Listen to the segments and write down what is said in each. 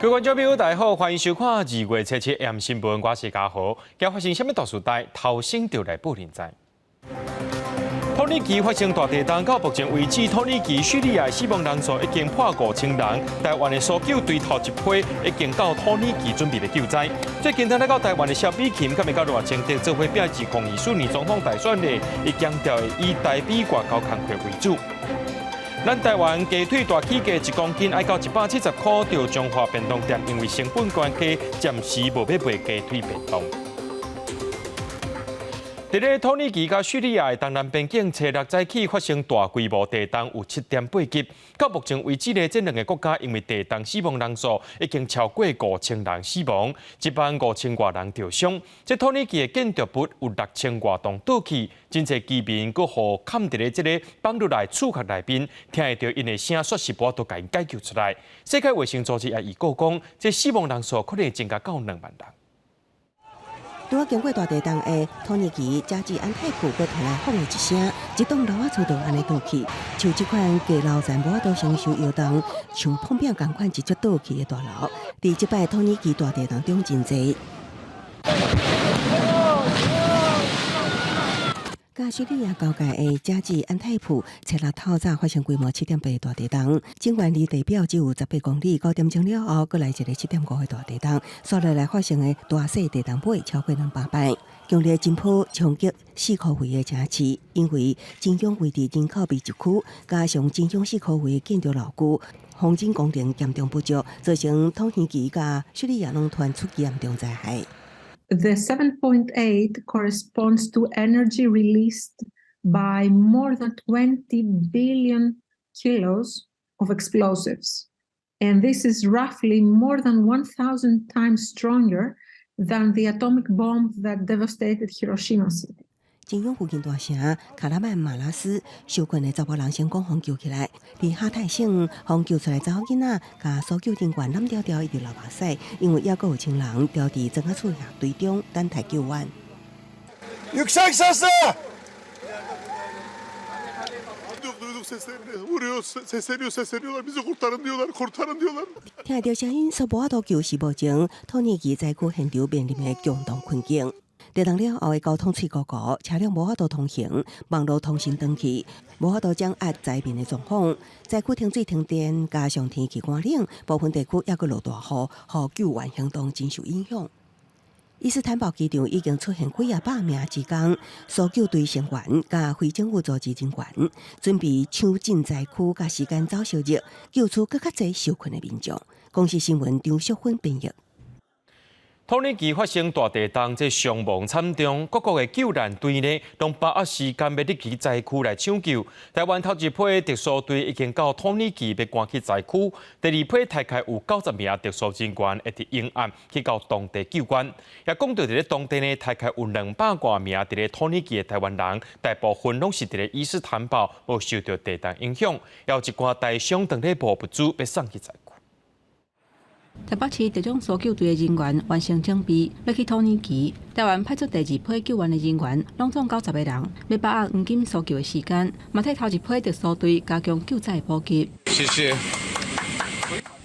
各位觀眾朋友，大家好，歡迎收看2月7日 AM 新聞，我是嘉豪。今日發生啥物大事代，頭先就來報您知。土耳其發生大地震，到目前為止，土耳其、敘利亞死亡人數已經破5000人。台灣的搜救隊頭一批已經到土耳其準備來救災。最近，來到台灣的蕭美琴，佮會佮賴清德做伙拼2024年總統大選咧，伊強調會以台美外交工課為主。咱台灣雞腿大起價1公斤愛到170箍，著中華便當店因為成本關係，暫時無欲賣雞腿便當。佇咧土耳其佮敘利亞的東南邊境，初六早起發生大規模地動，有7.8級。到目前為止呢，這兩個國家因為地動死亡人數已經超過5000人死亡，1萬5千外人著傷。這土耳其的建築物有6000外棟倒去，真濟居民閣予崁佇咧這个放落來厝殼內面，聽會著𪜶的聲，煞是無法度共𪜶解救出來。世界衛生組織也預告講，這死亡人數可能會增加到2萬人。拄仔經過大地動的土耳其加濟安泰普，閣傳來轟的一聲，一棟樓仔厝就按呢倒去，像這款低樓層無法度承受搖動，像膨餅仝款直接倒去的大樓，佇這擺土耳其大地動中真濟。佮敘利亞交界的加濟安泰普，初六透早發生規模7.8的大地動，震源離地表只有18公里。9點鐘了後，閣來一个7.5的大地動，紲落來發生的大細地動尾超過200擺，強烈震波衝擊四箍圍的城市，因為震央位佇人口密集區，加上震央四箍圍的建築老舊，防震工程嚴重不足，造成土耳其佮敘利亞攏傳出嚴重災害。 The 7.8 corresponds to energy released by more than 20 billion kilos of explosives. And this is roughly more than 1,000 times stronger than the atomic bomb that devastated Hiroshima city. 震央附近大城卡拉曼馬拉斯受困的查某人成功予救起來，佇哈泰省予救出來查某囡仔，共搜救人員攬牢牢一直流目屎，因為猶閣有千人牢佇磚仔厝瓦堆中等待救援。 Yüksek sesle! Duyduk seslerini. Vuruyor, sesleniyor, sesleniyorlar. Bizi kurtarın diyorlar, kurtarın diyorlar. 聽著聲音，煞無法度救是目前土耳其災區現場面臨的共同困境。地動了後的交通碎糊糊，車輛無法度通行，網路通訊斷去，無法度掌握災民的狀況。災區停水停電，加上天氣寒冷，部分地區猶閣落大雨，予救援行動真受影響。伊斯坦堡機場已經出現幾仔百名志工、搜救隊成員、佮非政府組織人員，準備搶進災區，佮時間走相熱，救出閣較濟受困的民眾。公視新聞張淑芬編譯。土耳其發生大地動，這傷亡慘重，各國的救難隊呢，攏把握時間欲入去災區來搶救。台灣頭一批特搜隊已經到土耳其，欲趕去災區。第二批大概有90名特搜人員會佇昏暗去到當地救援。也講到佇咧當地呢，大概有200外名佇咧土耳其的台灣人，大部分攏是佇咧伊斯坦堡，無受著地動影響。也有一寡台商當咧募物資，欲送去災區。台北市特種搜救隊的人員完成準備，欲去土耳其。台灣派出第二批救援的人員，攏總90個人，欲把握黃金搜救的時間，嘛替頭一批特搜隊加強救災的補給。謝謝。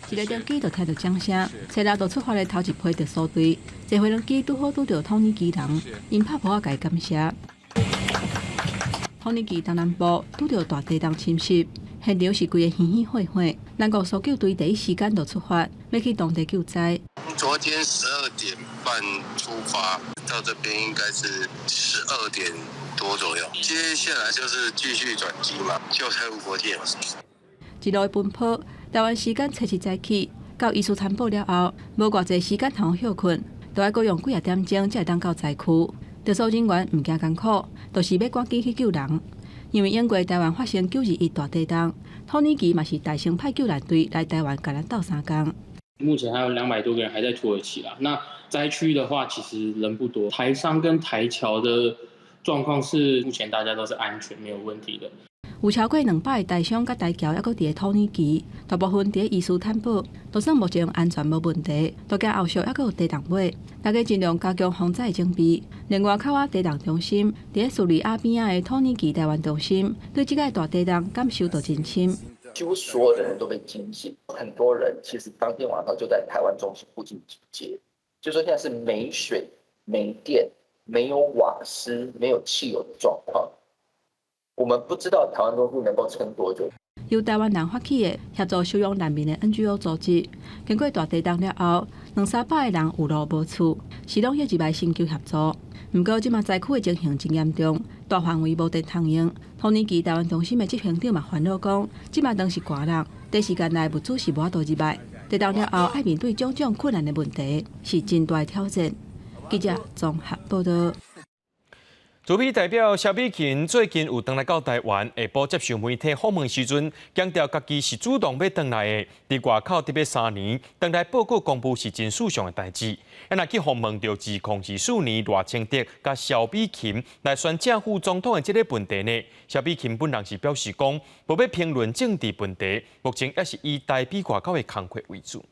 一个專機就聽著掌聲，初六就出發的頭一批特搜隊，坐飛機拄好拄著土耳其人，𪜶拍噗仔共伊感謝。土耳其東南部拄著大地動侵襲。現場是規个稀稀火火，南國搜救隊第一時間就出發，欲去當地救災。昨天12點半出發，到這邊應該是12點多左右。接下來就是繼續轉機嘛，救災無國界嘛。一路奔波，台灣時間初七早起到伊斯坦堡了後，無偌濟時間通歇睏，都愛閣用幾仔點鐘才會當到災區。特搜人員毋驚艱苦，就是欲趕緊去救人。因為英國台灣發生9·21大地動，土耳其嘛是大聲派救難隊來台灣，共咱鬥相共。目前還有200多個人還在土耳其啦。那災區的話，其實人不多。台商跟台僑的狀況是，目前大家都是安全，沒有問題的。有超過200個台商佮台僑，猶閣佇咧土耳其，大部分佇咧伊斯坦堡，就算目前安全無問題，都驚後續猶閣有地動尾，大家盡量加強防災準備。另外，靠倚地動中心，佇咧敘利亞邊仔的土耳其台灣中心，對這個大地動感受都真深。幾乎所有的人都被驚醒，很多人其實當天晚上就在台灣中心附近集結，就說現在是沒水、沒電、沒有瓦斯、沒有汽油的狀況。我們不知道台灣中心能夠撐多久。由台灣人發起的協助收容難民的 NGO 組織，經過大地震了後，兩三百个人有路無厝，是攏欲入來尋求協助。毋過，這馬災區的情形真嚴重，大範圍無電通用。土耳其台灣中心的執行長嘛煩惱講，這馬當時寒冷，短時間內物資是無法度入來。地震了後，愛面對種種困難的問題，是真大的挑戰。記者綜合報道。駐美代表蕭美琴最近有轉來到台灣，下晡接受媒體訪問時陣，強調家己是主動欲轉來的，佇外口得欲3年，轉來報告公布是真事上的代誌。啊，若去予問著2024年賴清德佮蕭美琴來選正副總統的這个問題呢？蕭美琴本人是表示講，無欲評論政治問題，目前猶是以台美外交的工課為主。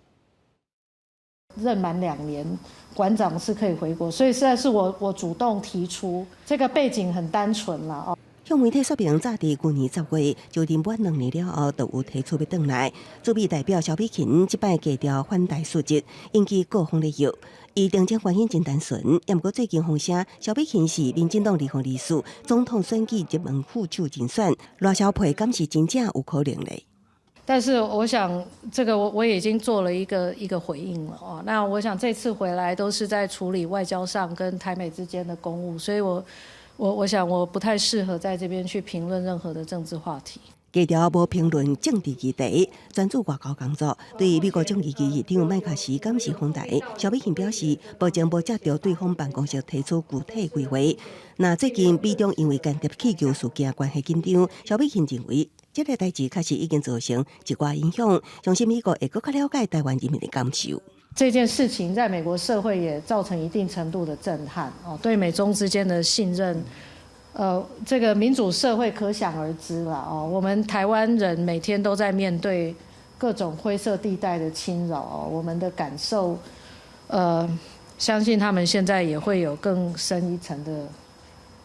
任滿2年，館長是可以回國，所以實在是我主動提出，這個背景很單純啦哦。向媒體說明，早佇舊年10月就任滿兩年了後，就有提出欲轉來。駐美代表蕭美琴這擺低調反台述職，引起各方熱議。伊定情原因真單純，毋過最近風聲，蕭美琴是民進黨2024總統選舉熱門副手人選，賴蕭配敢是真正有可能咧？但是我想，這個我已經做了一個回應了哦。那我想這次回來都是在處理外交上跟台美之間的公務，所以我想我不太適合在這邊去評論任何的政治話題。低調無評論政治議題，專注外交工作。對美國眾議院議長麥卡錫敢是訪台，蕭美琴表示，目前無接著對方辦公室提出具體規劃。那最近美中因為間諜氣球事件關係緊張，蕭美琴認為，這个代誌確實已經造成一寡影響，相信美國會閣較了解台灣人民的感受。這件事情在美國社會也造成一定程度的震撼哦，對美中之間的信任，這個民主社會可想而知了哦。我們台灣人每天都在面對各種灰色地帶的侵擾哦，我們的感受，相信他們現在也會有更深一層的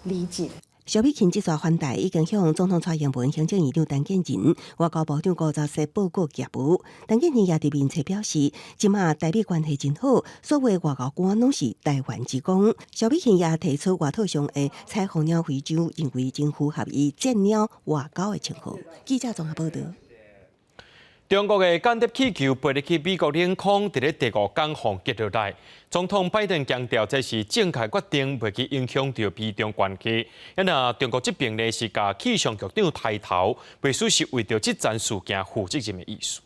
理解。蕭美琴這逝返台已經向總統蔡英文、行政院長陳建仁、外交部長吳釗燮報告業務。陳建仁也佇面冊表示，這馬台美關係真好，所有外交官攏是台灣之光。蕭美琴也提出外套上的彩虹鳥徽章，認為真符合伊戰鳥外交的稱號。記者綜合報道。中國的間諜氣球飛入去美國領空，佇咧第五天予擊落來。總統拜登強調，這是正確決定，袂去影響著美中關係。啊若中國這邊呢是共氣象局長刣頭，袂輸是為著這棧事件負責任的意思。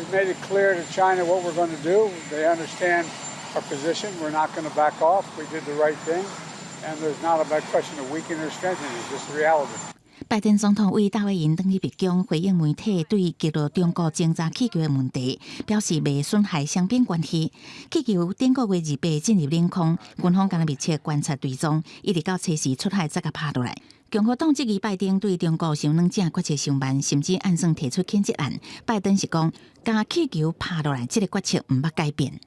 We made it clear to China what we're going to do. They understand our position. We're not going to back off. We did the right thing, and there's not a question of weakening or strengthening. It's just reality. 拜登總統為大會營轉去白宮回應媒體對擊落中國偵察氣球的問題，表示袂損害雙邊關係。氣球頂個月28進入領空，軍方敢若密切觀察追蹤，一直到初四出海才共拍落來。共和黨質疑拜登對中國傷軟正決策傷慢，甚至暗算提出譴責案。拜登是講，共氣球拍落來，這个決策毋捌改變。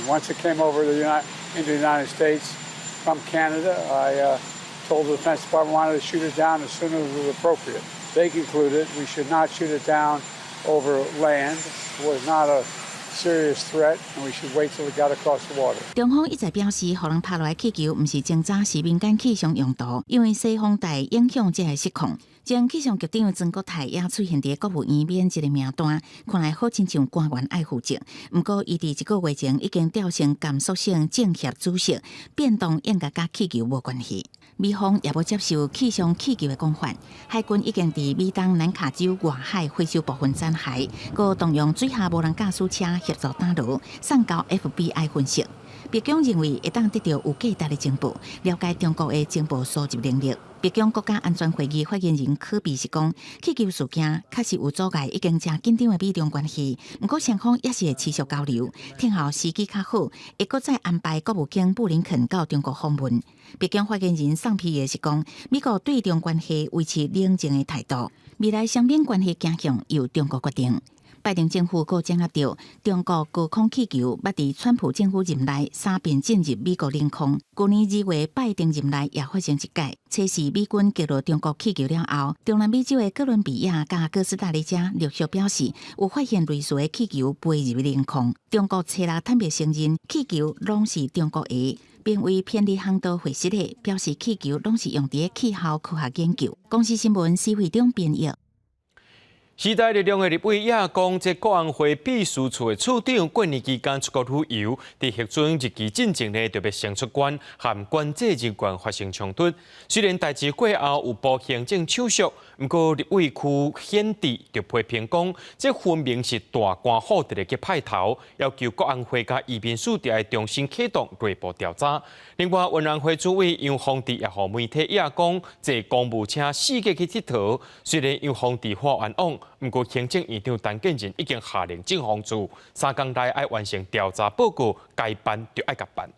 Once it came over the United into the United States from Canada, I told the Defense Department wanted to shoot it down as soon as it was appropriate. They concluded we should not shoot it down over land. It was not a serious threat, and we should wait till it got across the water. 中方一再表示，予人拍落來氣球毋是偵察，是民間氣象用途，因為西風帶影響才會失控。前氣象局長曾國泰也出現佇國務院免這个名單，看來好親像官員愛負責。毋過，伊佇一個月前已經調升甘肅省政協主席，變動應該佮氣球無關係。美方也無接受氣象氣球的講法，海軍已經佇美東南卡州外海回收部分殘骸，閣動用水下無人駕駛車協助打撈，送交 FBI 分析。白宮認為會當得著有價值的情報，了解中國的情報蒐集能力。白宮國家安全會議發言人柯比是講，氣球事件確實有阻礙已經誠緊張的美中關係，毋過雙方猶是會持續交流，聽候時機較好，會閣再安排國務卿布林肯到中國訪問。白宮發言人桑皮耶是講，美國對中關係維持冷靜的態度，未來雙邊關係走向由中國決定。拜登政府閣掌握著中國高空氣球，捌佇川普政府任內三遍進入美國領空。舊年2月，拜登任內也發生一擺，測試美軍擊落中國氣球了後，中南美洲的哥倫比亞佮哥斯達黎加陸續表示有發現類似的氣球飛入領空。中國初六坦白承認氣球攏是中國的，並為偏離航道會失的，表示氣球攏是用佇氣候科學研究。公視新聞施會長編譯。時代力量的立委也講，這國安會秘書處的處長過年期間出國旅遊，佇核准日期進前呢，就欲先出關，和關制人員發生衝突。雖然代誌過後有步行政手續，毋過立委區顯智就批評講，這分明是大官厚佇咧去派頭，要求國安會佮移民署著愛重新啟動內部調查。另外，運安會主委楊宏智也予媒體也講，坐公務車四界去𨑨迌，雖然楊宏智喊冤枉，毋過行政院長陳建仁已經下令政風處3工內愛完成調查報告，該辦就愛共辦。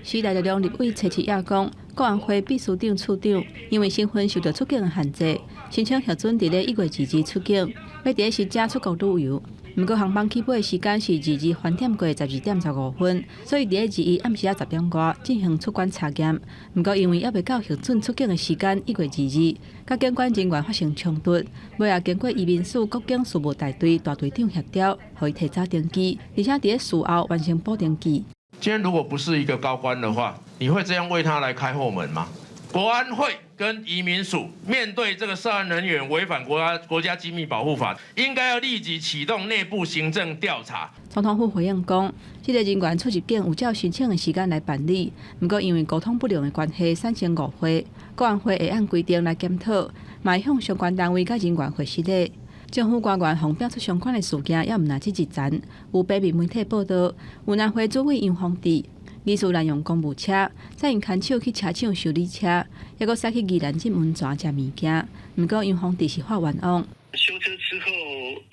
時代力量立委初七也講，國安會秘書長處長因為身份受著出境的限制，申請核准佇咧1月22日出境，欲佇咧時才出國旅遊。毋過航班起飛的時間是22翻點過12點15分，所以佇咧21暗時仔10點外進行出關查驗。毋過因為猶未到核准出境的時間1月22日，佮警關人員發生衝突，尾仔經過移民署國境事務大隊大隊長協調，予伊提早登機，而且佇咧事後完成補登記。今天如果不是一個高官的話，你會這樣為他來開後門嗎？國安會跟移民署面對這個涉案人員違反國家機密保護法，應該要立即啟動內部行政調查。總統府回應講，這個人員出入境有照申請的時間來辦理，毋過因為溝通不良的關係產生誤會，國安會會按規定來檢討，嘛會向相關單位佮人員回失禮。政府官員予爆出相關的事件，也毋但止一層。有平面媒體報導，運安會主委楊宏智疑似濫用公務車，載𪜶牽手去車廠修理車，猶閣駛去宜蘭浸溫泉食物件。毋過楊宏智是喊冤枉。修車之後，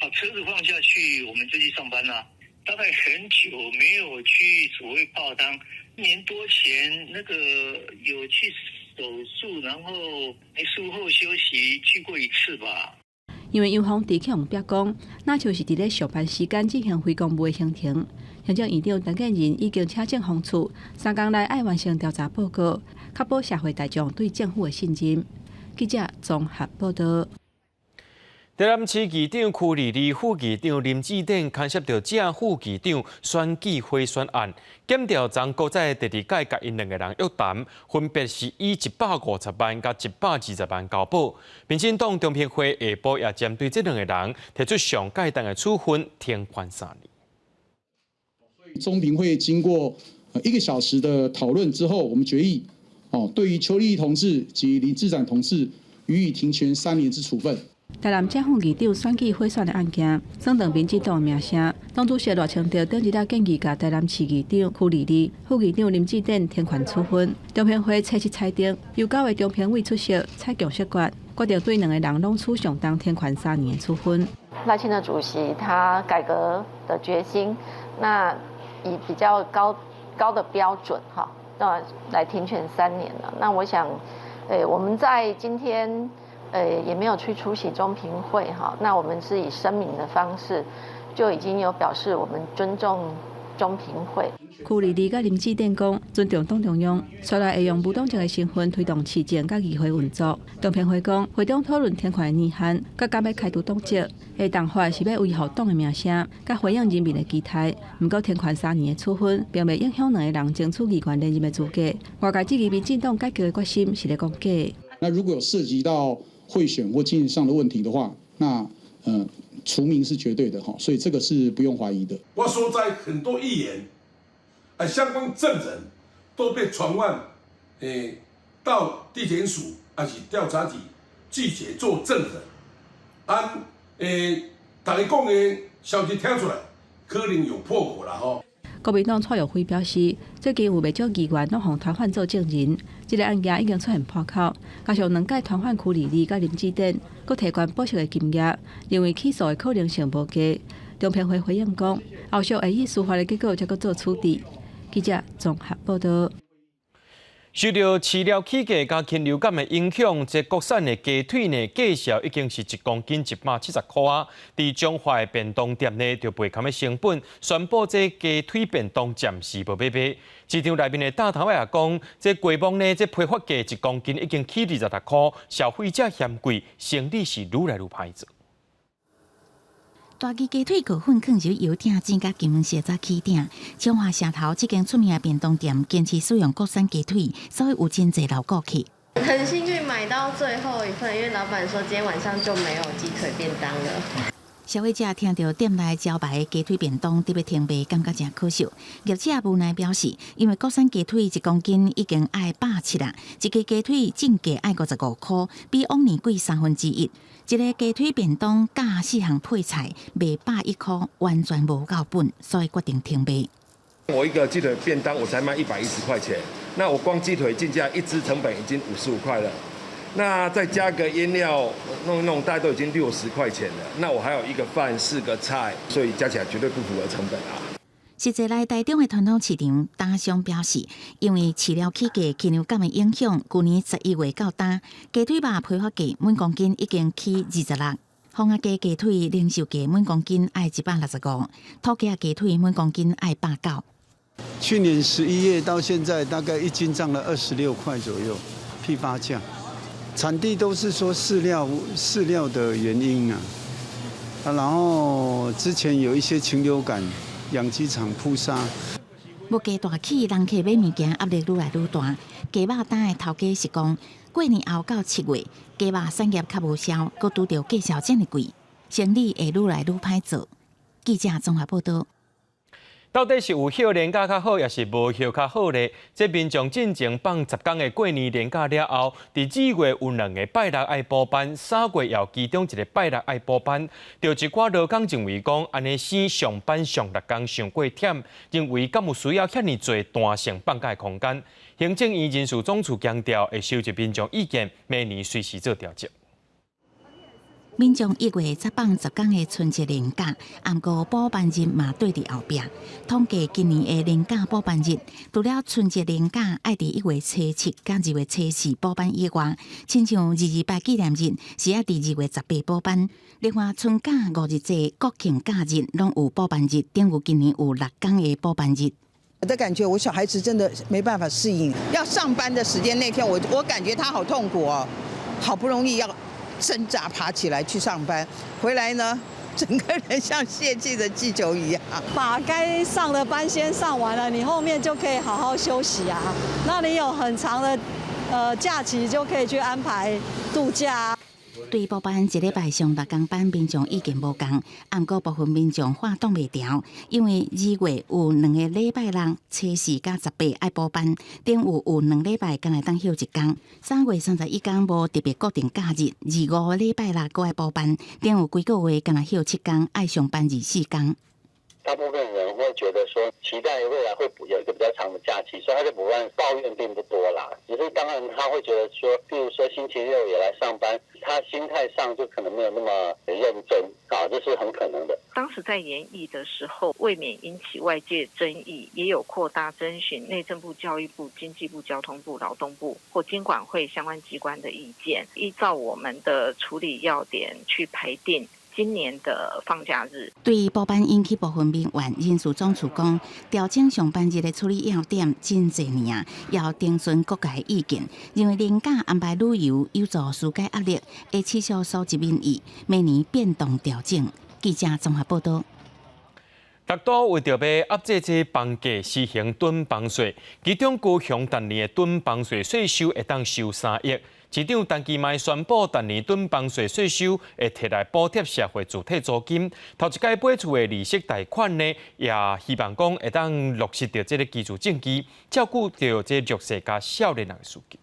把車子放下去，我們就去上班啦。大概很久沒有去所謂報當，一年多前那個有去手術，然後術後休息去過一次吧。因為楊宏智去予逼供，若像是佇咧上班時間進行非公務的行程。行政院長陳建仁已經請政風處3工內愛完成調查報告，確保社會大眾對政府的信任。記者綜合報導。台南市議長區莉莉、副議長林志典牽涉著正副議長選舉賄選案，檢調昨閣再第二擺共𪜶兩个人約談，分別是以150萬佮120萬交保。民進黨中評會下晡也針對這兩個人提出上蓋重的處分，停權3年。中評會經過一個小時的討論之後，我們決議，哦，對於邱莉莉同志及林志展同志予以停權3年之處分。台南正副議長選舉賄選的案件，損斷民進黨的名聲。黨主席賴清德頂日仔建議，共台南市議長區莉莉、副議長林志典停權處分。中評會初七裁定，由九位中評委出席採共識決，決定對兩个人攏處上重停權3年的處分。賴清德主席他改革的決心，那以比較高高的標準哈，那來停權3年了。那我想，我們在今天。也沒有去出席中評會哈，那我們是以聲明的方式，就已經有表示我們尊重中評會。區莉莉佮林志典講，尊重黨中央，煞來會用無黨籍的身份推動市政佮議會運作。中評會講，會中討論停權的年限，佮敢欲開除黨籍，的重法是欲維護黨的名聲，佮回應人民的期待。毋過停權3年的處分，並袂影響兩个人爭取議員連任的資格。外界質疑民進黨改革的決心是咧講假。那如果有涉及到賄選或金錢上的問題的話，那除名是絕對的哈，所以這個是不用懷疑的。我所在很多議員啊，相關證人都被傳喚，到地檢署還是調查局拒絕做證人，啊，大家講的消息聽出來，可能有破口啦吼。國民黨蔡育輝表示，最近有袂少議員攏予傳喚做證人，這个案件已經出現破口，加上兩屆傳喚區莉莉佮林志典，閣提懸保釋的金額，認為起訴的可能性無低。中評會回應講，後續會以司法的結果才閣做處置。記者綜合報導。受著飼料起價佮禽流感的影響，這國產的雞腿呢，價數已經是一公斤170箍啊！佇彰化的便當店呢，就袂堪的成本，宣布這雞腿便當暫時無欲賣。市場內面的擔頭仔也講，這雞母呢，這批發價一公斤已經起26箍，消費者嫌貴，生意是愈來愈歹做。大支雞腿河粉囥佇油鼎煎甲金黃色才起鼎。彰化城頭這間出名的便當店堅持使用國產雞腿，所以有真濟老顧客。很幸運買到最後一份，因為老闆說今天晚上就沒有雞腿便當了。消費者聽著店內招牌的雞腿便當得欲停賣，感覺誠可惜。業者無奈表示，因為國產雞腿一公斤已經愛170啦，一支雞腿進價愛55箍，比往年貴1/3。一个雞腿便當佮四項配菜賣110箍，完全無夠本，所以決定停賣。我一個雞腿便當我才賣110塊錢，那我光雞腿進價一支成本已經55塊了，那再加個醃料弄一弄，大概都已經60塊錢了。那我還有一個飯四個菜，所以加起來絕對不符合成本啊。實際來台中的傳統市場，打商表示，因為飼料起價、禽流感的影響，舊年11月到今，雞腿肉批發價每公斤已經起26，風仔雞雞腿零售價每公斤愛165，土雞仔雞腿每公斤愛190。去年11月到現在，大概一斤漲了26塊左右，批發價。產地都是說飼料的原因啊，啊，然後之前有一些禽流感。養雞場撲殺，物價大起，人客買物件壓力愈來愈大。雞肉檔的頭家是講，過年後到7月，雞肉產業較無銷，閣拄著價數遮爾貴，生意會愈來愈歹做。記者綜合報道。到底是有歇連假較好，抑是無歇較好咧？這民眾進前放10工的過年連假了後，佇2月有兩个拜六愛補班，3月有其中一个拜六愛補班。著一寡勞工認為講，按呢生上班上6工傷過忝，認為敢有需要遐爾濟彈性放假的空間？行政院人事總處強調，會收集民眾意見，明年隨時做調整。民眾1月才放10工的春節連假，毋過補班日嘛綴佇後壁。統計今年的連假補班日，除了春節連假愛佇1月初7佮2月初4補班以外，親像228紀念日是愛佇2月18補班。另外，春假、五日節、國慶假日攏有補班日，等於今年有6工的補班日。我的感覺，我小孩子真的沒辦法適應，要上班的時間那天，我感覺他好痛苦哦，好不容易要掙扎爬起來去上班，回來呢，整個人像泄氣的氣球一樣。把該上的班先上完了，你後面就可以好好休息啊。那你有很長的假期，就可以去安排度假。對補班一禮拜上6工班，民眾意見無仝，毋過部分民眾話擋袂牢，因為2月有兩个禮拜六、初四佮18愛補班，等於有兩禮拜敢若會當歇一工。3月31工無特別固定假日，25禮拜六閣愛補班，等於規个月敢若歇7工，愛上班24工。大部分人會覺得說，期待未來會有一個比較長的假期，所以他的補班抱怨並不多啦。只是當然他會覺得說，譬如說星期六也來上班，他心態上就可能沒有那麼認真啊，這是很可能的。當時在研議的時候，為免引起外界爭議，也有擴大徵詢內政部、教育部、經濟部、交通部、勞動部或金管會相關機關的意見，依照我們的處理要點去排定今年的放假日。對補班引起部分民怨，人事總處講，調整上班日的處理要點真濟年啊，要徵詢各界意見，認為連假安排旅遊有助紓解壓力，會持續收集民意，明年變動調整。記者綜合報道。六都為著欲壓制這房價，實行囤房稅，其中高雄逐年的囤房稅稅收會當收3億。市長陳其邁宣布，逐年囤房稅稅收會提來補貼社會住宅租金。頭一擺買厝的利息貸款呢，也希望講會當落實著這个居住正義，照顧著這弱勢佮少年人的需求。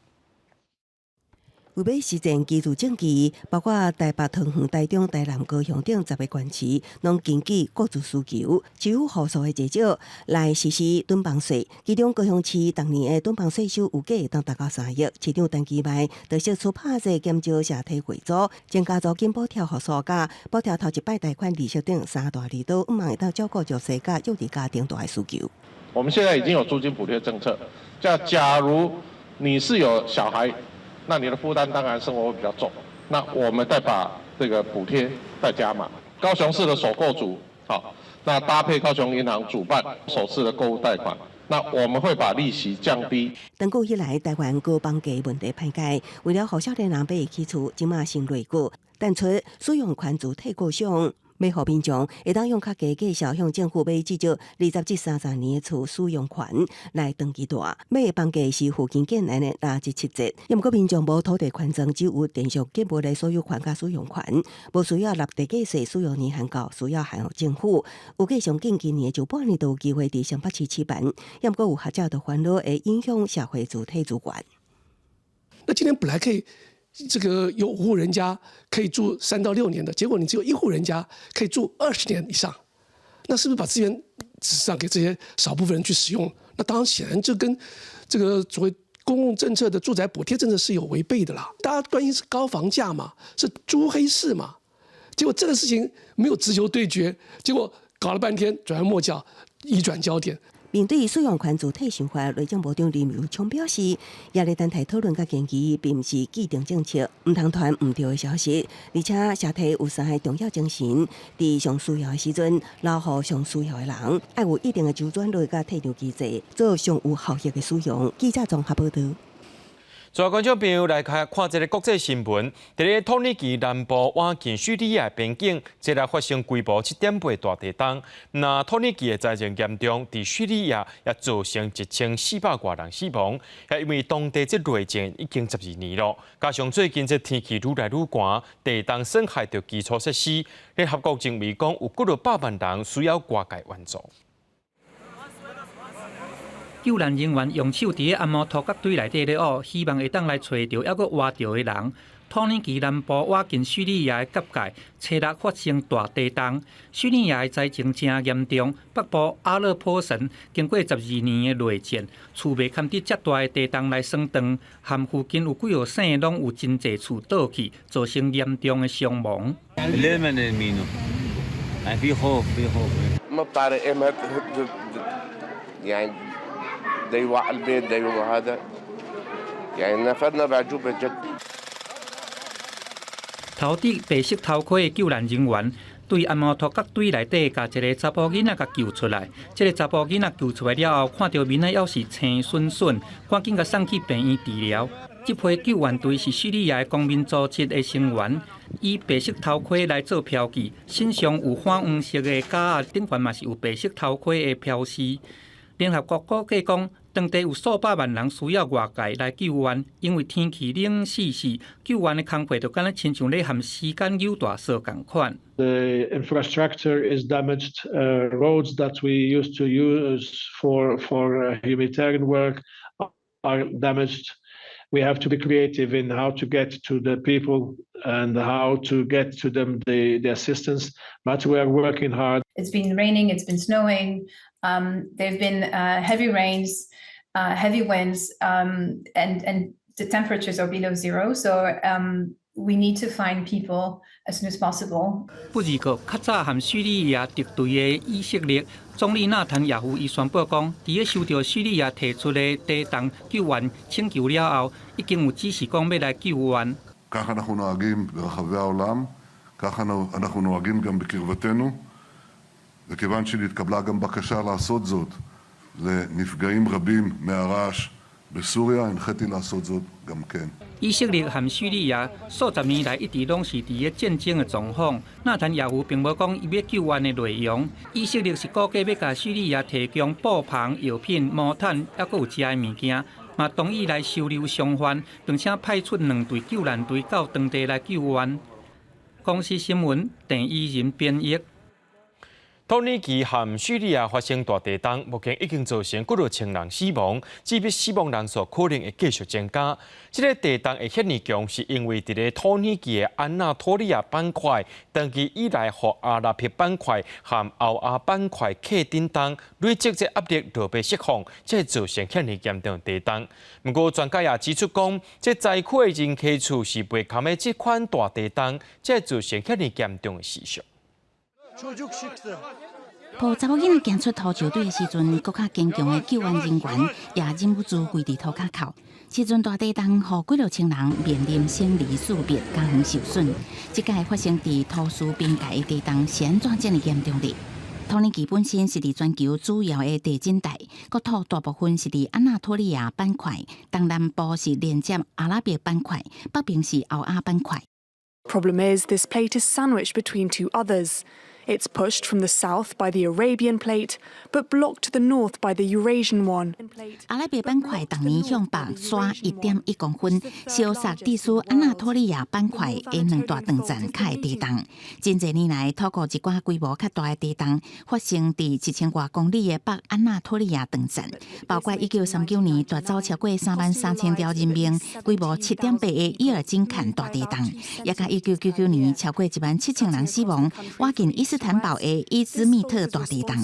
為欲實踐居住正義，包括台北、桃園、台中、台南、高雄等10个縣市，攏根據各自需求，市府戶數的濟少來實施囤房稅。其中高雄市逐年的囤房稅收預計會當達到3億。市長陳其邁就釋出拍折減少社體會租，增加租金補貼戶數佮補貼頭一擺貸款利息等三大利多，向望會當照顧弱勢佮幼兒家庭大的需求。我們現在已經有租金補貼政策，假如你是有小孩，那你的負擔當然生活會比較重。那我們再把這個補貼再加碼。高雄市的首購族，好，那搭配高雄銀行主辦首次的購物貸款，那我們會把利息降低。長久以來，台灣高房價問題歹解，為了予少年人買會起厝，這馬新內閣提出使用權自退購賞，欲予民眾會當用較低價數向政府買至少20至30年的厝使用權來長期住。買的房價是附近建案的6至7折。毋過民眾無土地權狀，只有電商建物的所有權佮使用權，無需要納地價稅，使用年限到需要還予政府。預計上緊今年上半年就有機會佇雙北市起辦。毋過有學者就煩惱會影響社會主體資源。那今天本來可以。這個有五戶人家可以住3到6年的，結果你只有一戶人家可以住20年以上，那是不是把資源只讓給這些少部分人去使用？那當然顯然就跟這個所謂公共政策的住宅補貼政策是有違背的啦。大家關心是高房價嘛，是租黑市嘛，結果這個事情沒有直球對決，結果搞了半天轉彎抹角，移轉焦點。面對使用權自退想法，內政部長林右昌表示，也咧等待討論佮建議，並毋是既定政策，毋通傳毋對的消息。而且社體有三個重要精神，佇上需要的時陣，留予上需要的人，愛有一定的周轉率佮退場機制，做上有效益的使用。記者綜合報導。最後，觀眾朋友來看看這個國際新聞。佇咧土耳其南部倚近敘利亞邊境，這來發生規模7.8大地動。那土耳其的災情嚴重，佇敘利亞也造成1400外人死亡。也因為當地這內戰已經12年了，加上最近這天氣愈來愈寒，地動損害著基礎設施。聯合國認為講有幾百萬人需要外界援助。救難人員用手佇咧紅毛塗甲堆內底咧挖，希望會當來揣著猶閣活著的人。土耳其南部倚近敘利亞的結界，初六發生大地動，敘利亞的災情誠嚴重。北部阿勒頗城經過12年的內戰，厝袂堪得遮大的地動來損斷，和附近有幾號省攏有真濟厝倒去，造成嚴重的傷亡。 ده يوقع البيت ده يوقع هذا يعني نفدنا بعجوبة جد。頭戴白色頭盔的救難人員對紅毛塗甲堆內底，共一个查埔囡仔共救出來。這个查埔囡仔救出來了後，看著面仔猶是青筍筍，趕緊共送去病院治療。這批救援隊是敘利亞的公民組織的成員，以白色頭盔來做標記，身上有反黃色的夾仔，頂懸嘛是有白色頭盔的標示。聯合國估計講，當地有數百萬人需要外界來救援，因為天氣冷死死，救援的工課就敢若親像咧和時間扭大索仝款。 The infrastructure is damaged. Roads that we used to use for humanitarian work are damaged. We have to be creative in how to get to the people and how to get to them the assistance. But we are working hard. It's been raining, it's been snowing. There've been heavy rains, heavy winds, and the temperatures are below zero. So we need to find people as soon as possible. 不二個較早和敘利亞敵對的以色列總理納坦雅胡伊宣布講，佇咧收著敘利亞提出的地動救援請求了後，已經有指示講欲來救援。 ככה אנחנו נוהגים ברחבי העולם, ככה אנחנו נוהגים גם בקרבתנו, וכיוון שנתקבלה גם בקשה לעשות זאת לנפגעים רבים מהרעש בסוריה, הנחיתי לעשות זאת גם כן. 以色列和敘利亞數十年來一直攏是佇咧戰爭的狀況。納坦雅胡並無講伊欲救援的內容。以色列是估計欲共敘利亞提供布棚、藥品、毛毯，猶閣有食的物件，嘛同意來收留傷患，並且派出兩隊救難隊到當地來救援。公視新聞鄭伊仁編譯。土耳其和敘利亞發生大地動，目前已經造成幾若千人死亡，這筆死亡人數可能會繼續增加。這个地動會遐爾強，是因為佇咧土耳其的安納托利亞板塊，長期以來予阿拉伯板塊和歐亞板塊克振動累積這壓力落欲釋放，才會造成遐爾嚴重地動。毋過專家也指出講，這災區的人溪厝是袂堪的這款大地動，才會造成遐爾嚴重的死傷。抱查某囡仔行出土石堆的時陣，閣較堅強的救援人員也忍不住跪佇塗跤哭。時陣大地動，予幾落千人面臨生離死別，家園受損。這擺發生佇土斯邊界的地動是按怎遮爾嚴重的？土耳其本身是佇全球主要的地震帶，國土大部分是佇安納托利亞板塊，東南部是連接阿拉伯板塊，北邊是歐亞板塊。 Problem is, this plate is sandwiched between two others. It's pushed from the south by the Arabian plate, but blocked to the north by the Eurasian one. 阿拉伯板塊逐年向北徙1.1公分，燒殺地處安納托利亞板塊的兩大斷層較會地動。真濟年來，土國一寡規模較大的地動發生佇1000外公里的北安納托利亞斷層，包括1939年奪走超過33,000條人命、規模7.8的伊爾金坎大地動，也佮1999年超過17,000人死亡、倚近伊斯坦堡的伊茲密特大地動。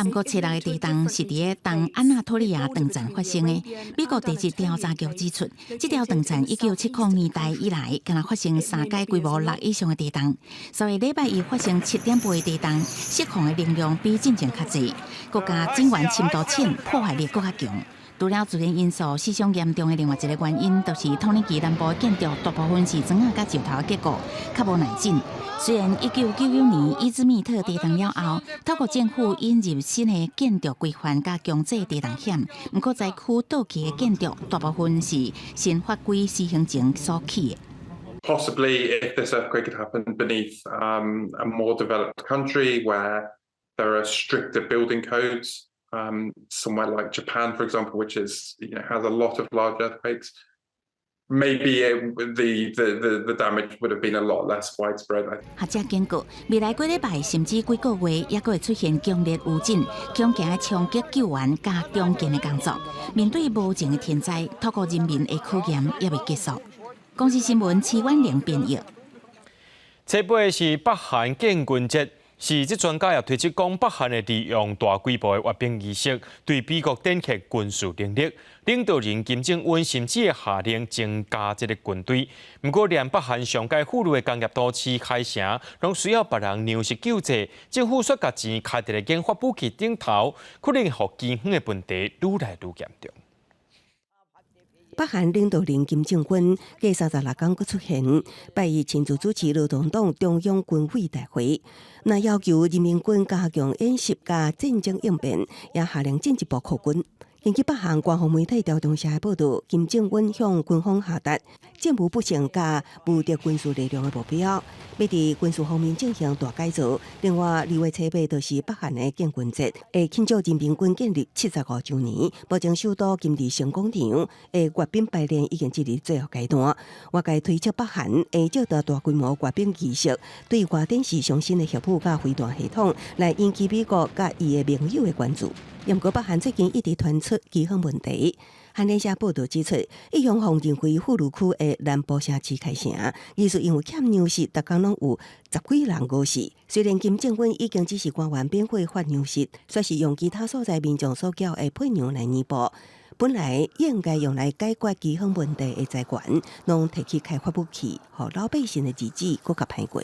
毋過，初六的地動是佇咧東安納托利亞斷層發生的。美國地質調查局指出，這條斷層1970年代以來，敢若發生三擺規模6以上的地動。所以禮拜一發生7.8的地動，釋放的能量比進前較濟，閣加震源深度淺，破壞力閣較強。除了自然因素，死傷嚴重的另外一個原因，就是土耳其南部的建築大部分是磚仔佮石頭的結構，較無耐震。雖然1999年伊茲密特地動了後，土國政府引入新的建築規範佮強制地動險，毋過災區倒去的建築大部分是新法規施行前所起的。 Possibly, if this earthquake had happened beneath a more developed country where there are stricter building codes, somewhere like Japan, for example, which is you know has a lot of large earthquakes, maybe the damage would have been a lot less widespread. 學者警告，未來幾禮拜甚至幾個月，猶閣會出現強烈餘震，恐驚會衝擊救援佮重建的工作。面對無情的天災，土國人民的考驗猶未結束。公視新聞齊婉玲編譯。這擺是北韓建軍節，時事專家也推測講，北韓會利用大規模的閱兵儀式，對美國展現軍事能力。領導人金正恩甚至會下令增加這個軍隊。毋過，連北韓上蓋富裕的工業都市開城，攏需要別人糧食救濟，政府煞共錢開佇咧研發武器頂頭，可能予饑荒的問題愈來愈嚴重。北韓領導人金正恩過36工閣出現，拜一親自主持勞動黨中央軍委大會，若要求人民軍加強演習佮戰爭應變，也下令進一步擴軍。根據北韓官方媒體朝中社的報導，金正恩向軍方下達戰無不勝佮無敵軍事力量的目標，欲佇軍事方面進行大改造。另外，2月初八就是北韓的建軍節，會慶祝人民軍建立75週年。目前首都金日成廣場的閱兵排練已經進入最後階段。外界推測北韓會藉著大規模閱兵儀式，對外展示上新的核武佮飛彈系統，來引起美國佮伊的盟友的關注。毋過北韓最近一直傳出饑荒問題。韓聯社報導指出，一向予認為富裕區的南部城市開城，疑似因為欠糧食，逐工攏有十幾人餓死。雖然金正恩已經指示官員免費發糧食，煞是用其他所在民眾所繳的費用來彌補。本來應該用來解決饑荒問題的資源，攏提去開發武器，予老百姓的日子閣較歹過。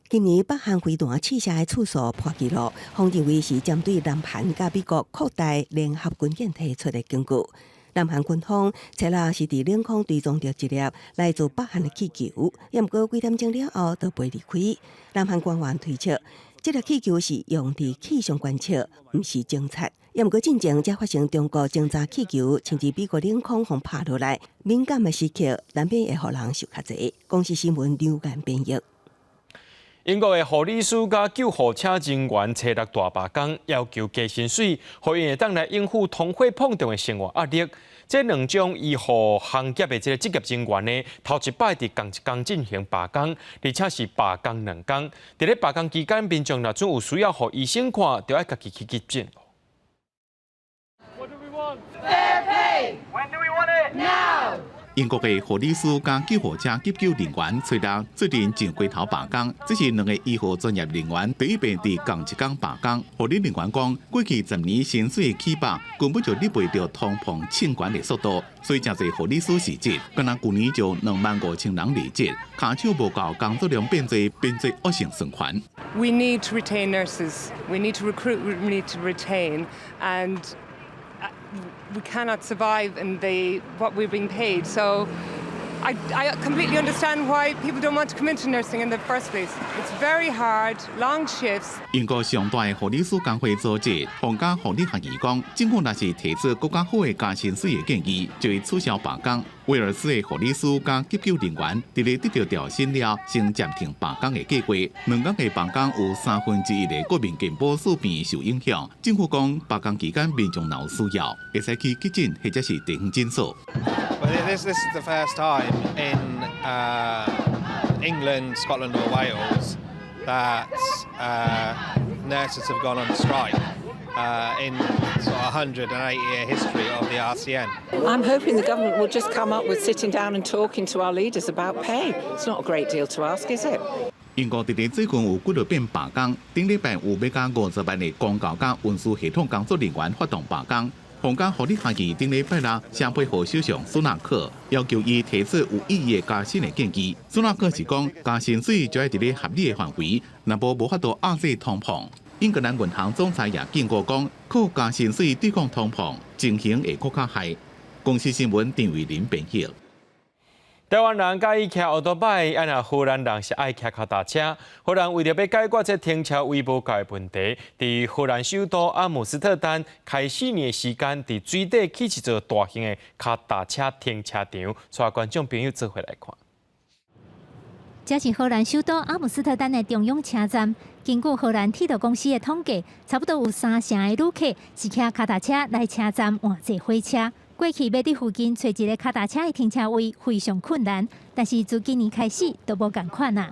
今年北韓飛彈試射的次數破紀錄，予認為是針對南韓佮美國擴大聯合軍演提出的警告。南韓軍方初六是佇領空追蹤著一粒來自北韓的氣球，毋過幾點鐘了後就飛離開。南韓官員推測，這粒氣球是用佇氣象觀測，毋是偵察。毋過進前才發生中國偵察氣球，侵入美國領空予拍落來，敏感的時刻難免會予人想較濟。公視新聞劉干編譯。英國的護理師佮救護車人員初六大罷工，要求加薪水，予𪜶會當來應付通貨膨脹的生活壓力。這兩種醫護行業的這個職業人員呢，頭一擺佇仝一工進行罷工，而且是罷工2工。佇咧罷工期間，民眾若準有需要予醫生看，就愛家己去急診。 Fair pay. When do we want it? Now. 英國的護理師佮救護車急救人員，初六最近上街頭罷工。這是兩个醫護專業人員第一遍佇仝一工罷工。護理人員講，過去10年薪水起幅根本就追袂著通膨衝懸的速度，所以誠濟護理師辭職。敢若舊年就25,000人離職，跤手無夠，工作量變濟，變做惡性循環。 We need to retain nurses. We need to recruit. We need to retain, and we cannot survive in the what we're being paid. So I completely understand why people don't want to come into nursing in the first place. It's very hard, long shifts. 英國上大的護理師工會組織皇家護理學院講，政府若是提出閣較好的加薪水的建議，就會取消罷工。威爾斯的護理師佮急救人員，佇咧得著調薪了，先暫停罷工的計劃。兩工的罷工有1/3的國民健保數病受影響。政府講罷工期間民眾若有需要，會使去急診或者是地方診所。 Well, this is the first time in England, Scotland, or Wales that nurses have gone on strike in sort of 180 year history of the RCN. I'm hoping the government will just come up with sitting down and talking to our leaders about pay. It's not a great deal to ask, is it? 英國佇咧最近有幾落遍罷工，頂禮拜有欲共50萬的公交佮運輸系統工作人員發動罷工。皇家護理學院頂禮拜六寫批予首相蘇納克，要求伊提出有意義的加薪的建議。蘇納克是講加薪水就愛佇咧合理的範圍，若無無法度壓制通膨。英格蘭銀行總裁也警告講，靠加薪水對抗通膨，情形會閣較害。公視新聞陳偉林編譯。台灣人佮意騎歐多擺，啊若荷蘭人是愛騎跤踏車。荷蘭為著欲解決這停車位無夠的問題，佇荷蘭首都阿姆斯特丹開4年的時間，佇水底起一座大型的跤踏車停車場，帶觀眾朋友做伙來看。這是荷蘭首都阿姆斯特丹的中央車站。根據荷蘭鐵道公司的統計，差不多有三成的旅客是騎跤踏車來車站換坐火車。過去欲佇附近揣一个跤踏車的停車位非常困難，但是自今年開始就無仝款啦。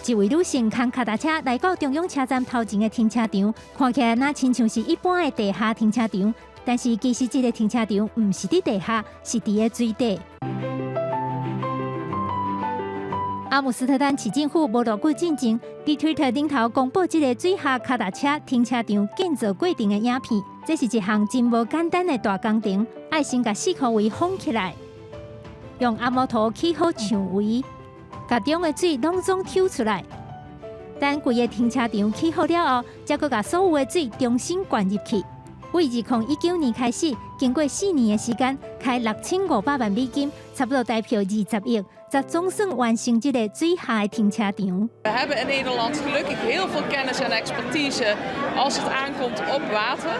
一位女性牽跤踏車來到中央車站頭前的停車場，看起來若親像是一般的地下停車場，但是其實這个停車場毋是佇地下，是佇咧水底。阿姆斯特丹市政府無偌久進前，佇推特頂頭公布這个水下跤踏車停車場建造過程的影片。這是一項真無簡單的大工程，愛先共四箍圍封起來，用阿摩托起好牆圍，共中的水攏總抽出來。等規个停車場起好了後，才閣共所有的水重新灌入去。對2019年開始，經過4年的時間，開6500萬美金，差不多台票20億，才總算完成這个水下的停車場。 We hebben in Nederland gelukkig heel veel kennis en expertise als het aankomt op water.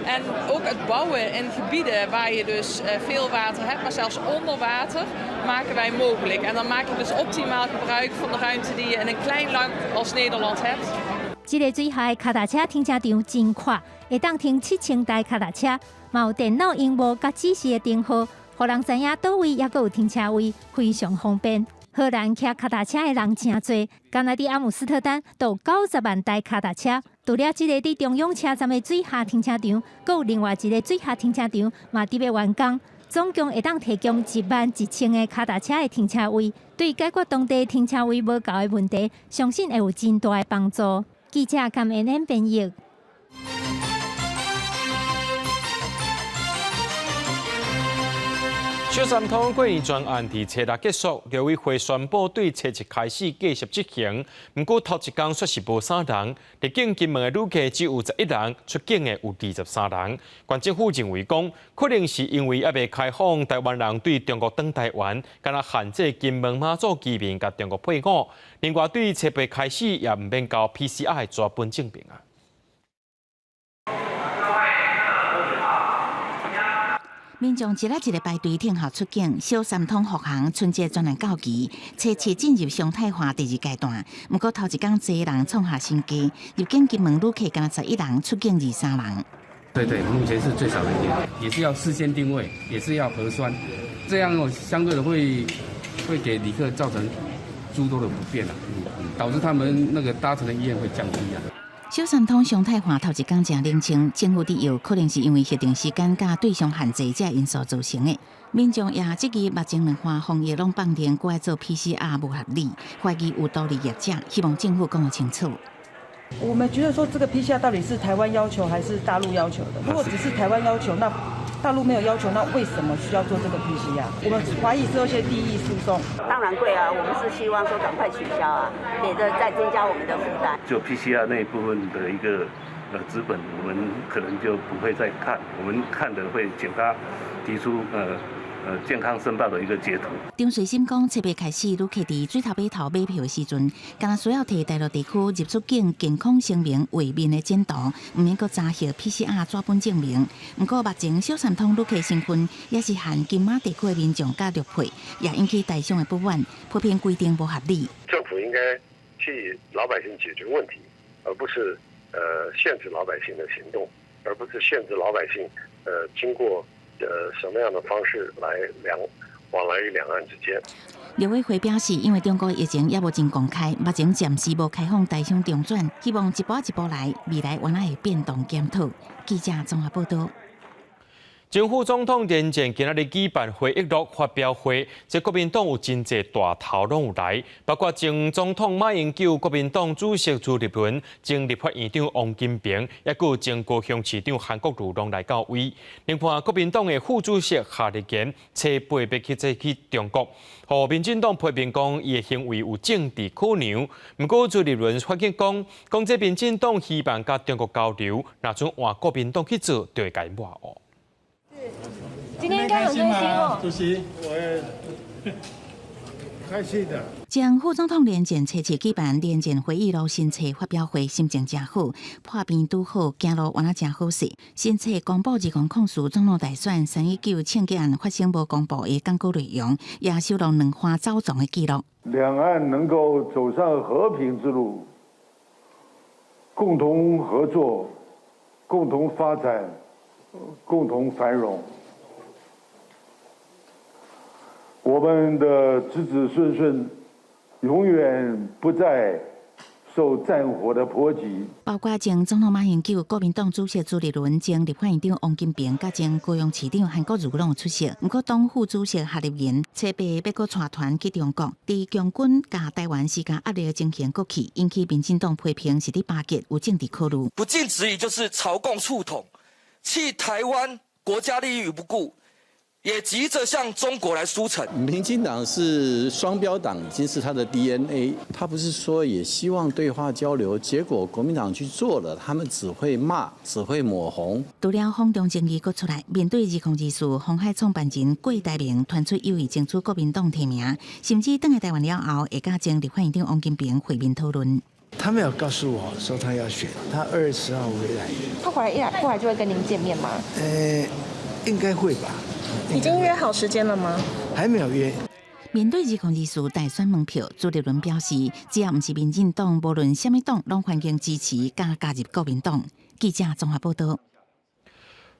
En ook het bouwen in gebieden waar je dus veel water hebt, maar zelfs onder water, maken wij mogelijk. En dan maak je dus optimaal gebruik van de ruimte die je in een klein land als Nederland hebt. 這个水下的跤踏車停車場真闊，會當停7000台跤踏車，嘛有電腦螢幕佮指示的燈號，予人知影佗位猶閣有停車位，非常方便。荷蘭騎跤踏車的人誠濟，干焦佇阿姆斯特丹就有90萬台跤踏車。除了這个佇中央車站的水下停車場，閣有另外一个水下停車場嘛佇欲完工，總共會當提供1萬1千个跤踏車的停車位，對解決當地停車位無夠的問題，相信會有真大的幫助。記者甘恩恩編譯。小三通過年專案佇初六結束，陸委會宣布對初七開始繼續執行。毋過頭一工煞是無啥人，入境金門的旅客只有11人，出境的有23人。縣政府認為講，可能是因為猶未開放台灣人對中國轉台灣，敢若限制金門馬祖居民共中國配偶。另外，對初八開始也毋免交 PCR 紙本證明啊。民眾一个一个排隊等候出境，小三通復航春節專案到期，初七進入常態化第二階段。毋過頭一工濟人創下新低，入境金門旅客干焦11人，出境23人。對對，目前是最少的一天，也是要事先訂位，也是要核酸，這樣相對的會給旅客造成諸多的不便啊，導致他們那個搭乘的意願會降低啊。小三通常態化頭一工誠冷清，政府佇有可能是因為核定時間佮對象限制這因素造成的。民眾也質疑目前兩岸防疫攏放定，閣愛做 PCR 無合理，懷疑有圖利業者，希望政府講清楚。我們覺得說這個 PCR 到底是台灣要求還是大陸要求的？如果只是台灣要求，那大陸沒有要求，那為什麼需要做這個 PCR？我們懷疑是有些利益輸送。當然貴啊，我們是希望說趕快取消啊，免得再增加我們的負擔。就 PCR 那一部分的一個紙本，我們可能就不會再看，我們看的會請他提出健康申報的一個截圖。張瑞心講，7月開始，旅客佇水頭碼頭買票的時陣，敢若需要提大陸地區入出境健康聲明畫面的簡圖，毋免閣查核 PCR 紙本證明。毋過目前小三通旅客身份也是限金馬地區的民眾佮陸配，也引起台商的不滿，批評規定無合理。政府應該替老百姓解決問題，而不是限制老百姓的行動，而不是限制老百姓經過什麼樣的方式來兩往來於兩岸之間。陸委會表示，因為中國疫情猶無真公開，目前暫時無開放台商中轉，希望一步一步來，未來原來會變動檢討。記者綜合報道。前副總統連戰今仔日舉辦回憶錄發表會，這國民黨有真濟大頭攏有來，包括前總統馬英九、國民黨主席朱立倫、前立法院長王金平，抑閣有前高雄市長韓國瑜攏來到位。另外，國民黨的副主席夏立言初八欲去這去中國，予民進黨批評講伊的行為有政治考量。毋過朱立倫反擊講，講這民進黨希望佮中國交流，若準換國民黨去做，就會共伊抹烏。今天應該很開心哦，主席，我也開心的。前副總統連戰初七舉辦連戰回憶錄新冊發表會，心情誠好，破病拄好，行路原來誠好勢。新冊公布2004總統大選319槍擊案發生無公布的講稿內容，也收錄兩岸走傱的記錄。兩岸能夠走上和平之路，共同合作，共同發展，共同繁榮。我們的子子孫孫永遠不再受戰火的波及。包括前總統馬英九、國民黨主席朱立倫、前立法院長王金平、佮前高雄市長韓國瑜攏有出席。毋過黨副主席夏立言初八欲閣帶團去中國，佇共軍共台灣施加壓力的情形閣起，引起民進黨批評是佇巴結有政治考慮。不盡質疑就是朝共促統，棄台灣國家利益於不顧。也急着向中國來輸誠。民進黨是雙標黨，已經是他的 DNA。他不是說也希望對話交流，結果國民黨去做了，他們只會罵，只會抹紅。除了訪中爭議閣出來，面對2024鴻海創辦人郭台銘傳出有意爭取國民黨提名，甚至轉來台灣了後，會佮前立法院長王金平會面討論。他沒有告訴我說他要選，他2月10號回來。他回來一來過來就會跟您見面嗎？應該會吧。已經約好時間了嗎？還沒有約。面對2024大選門票，朱立倫表示，只要毋是民進黨，無論啥物黨，攏歡迎支持佮加入國民黨。記者綜合報道。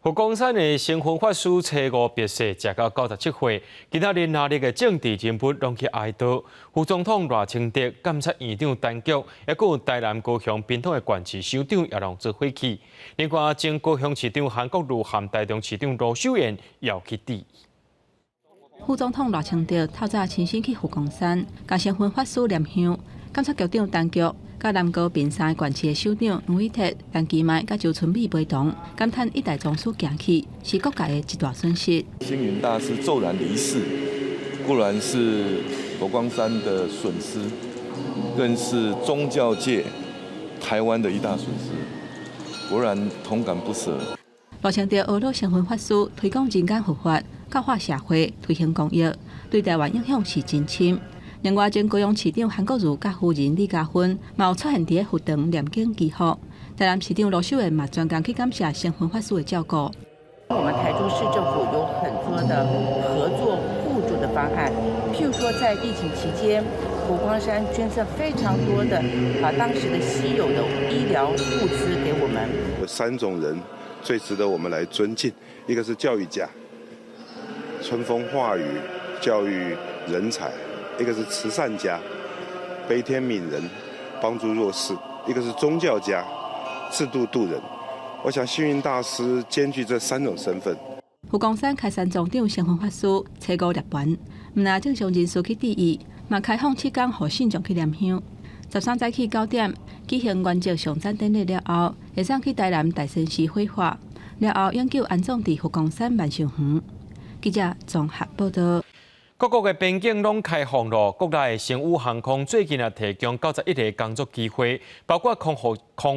佛光山的星雲法師初五別逝，食到97歲。今仔日哪里的政治人物攏去哀悼。副總統賴清德、監察院長陳菊，抑閣有台南、高雄、屏東的縣市首長也攏做伙去。另外，前高雄市長韓國瑜和台中市長盧秀燕也去致意。副總統賴清德透早親身去佛光山，共星雲法師念香，監察局長陳菊、佮南高屏三个縣市的首長黃偉哲、陳其邁佮周春米陪同，感嘆一代宗師行去是國界的一大損失。星雲大師驟然離世，固然是佛光山的損失，更是宗教界台灣的一大損失，果然同感不捨。賴清德呵咾星雲法師推廣人間佛法、教化社會、推行公益，對台灣影響是真深。另外，前高雄市長韓國瑜佮夫人李嘉芬，嘛有出現佇佛堂念經祈福。台南市長盧秀燕嘛專工去感謝星雲法師的照顧。我們台中市政府有很多的合作互助的方案，譬如說在疫情期間，佛光山捐贈非常多的當時的稀有的醫療物資給我們。有三種人最值得我們來尊敬，一個是教育家，春風化雨，教育人才；一個是慈善家，悲天憫人，幫助弱勢；一個是宗教家，智度度人。我想星雲大師兼具這三種身份。佛光山開山宗長星雲法師初五涅槃，毋但正常人士去致意，嘛開放七工予信眾去念香。13早起9點舉行圓寂上讚典禮了後，會當去台南大仙寺火化，了後永久安葬佇佛光山萬壽園。記者綜合報道。各國的邊境攏開放囉，國內的星宇航空最近也提供91個工作機會，包括空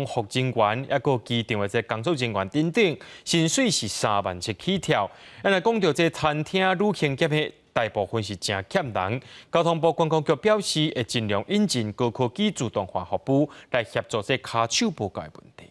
服人員，抑閣機場的這工作人員等等，薪水是3萬7起跳。啊，若講著這餐廳旅行業的大部分是誠欠人。交通部觀光局表示，會盡量引進高科技自動化服務來協助這跤手無夠的問題。